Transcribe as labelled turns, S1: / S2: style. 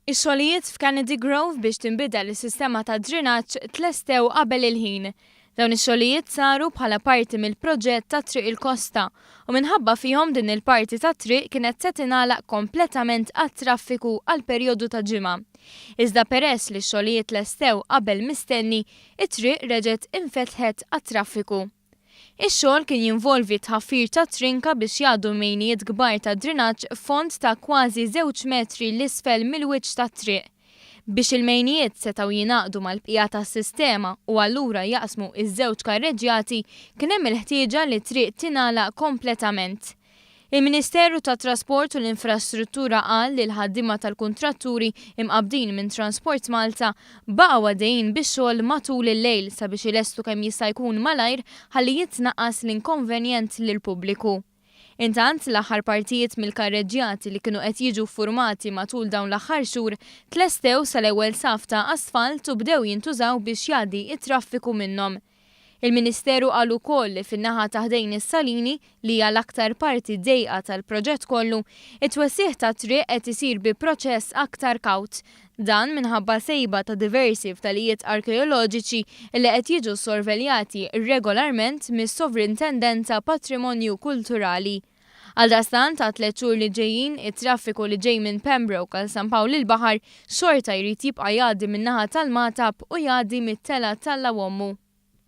S1: Ix-xogħlijiet f'Kennedy Grove biex tinbidel is-sistema tad-drenaġġ tlestew qabel il-ħin. Dawn ix-xogħlijiet saru bħala parti mill-proġett ta' Triq il-Kosta u minħabba fihom din il-parti tat-triq kienet se tingħalaq kompletament għat-traffiku għal perjodu ta' ġimgħa. Iżda peress li x-xogħlijiet tlestew qabel mistenni, it-triq reġgħet infetħet għat-traffiku. Ix-xogħol kien jinvolvi t-tħaffir ta' trinka biex jgħaddu mejnijiet kbar ta' drinaġġ f'fond ta' kważi żewġ metri 'l isfel mill-wiċċ tat-triq. Biex il-mejnijiet setgħu jingħaqdu mal-bqija tas-sistema u allura jaqsmu ż-żewġ karreġġjati, kien hemm il-ħtieġa li t-triq tingħalaq kompletament. Il-Ministeru tat-Trasport u l-Infrastruttura qal li l-ħaddiema tal-kuntratturi imqabbdin minn Transport Malta baqgħu għaddejjin bix-xogħol matul il-lejl sabiex ilestu kemm jista' jkun malajr ħalli jitnaqqas l-inkonvenjent lill-pubbliku. Intant, l-aħħar partijiet mill-karreġġjati li kienu qed jiġu ffurmati matul dawn l-aħħar xhur tlestew sal-ewwel saff ta' asfalt u bdew jintużaw biex jgħaddi t-traffiku minnhom. Il-Ministeru qal ukoll li fin-naħa ta' ħdejn is-Salini, li hija l-aktar parti dejqa tal-proġett kollu, it-twessigħ tat-triq qed isir bi proċess aktar kawt. Dan minħabba sejba ta' diversi fdalijiet arkeoloġiċi li qed jiġu ssorveljati regolarment mis-Sovrintendenza Patrimonju Kulturali. Għaldaqstant, għat-tlett xhur li ġejjin, it-traffiku li ġej minn Pembroke għal San Pawl il-Baħar xorta jrid jibqa' jgħaddi min-naħa tal-Magħtab u jgħaddi mit-Telgħa t'Alla u Ommu.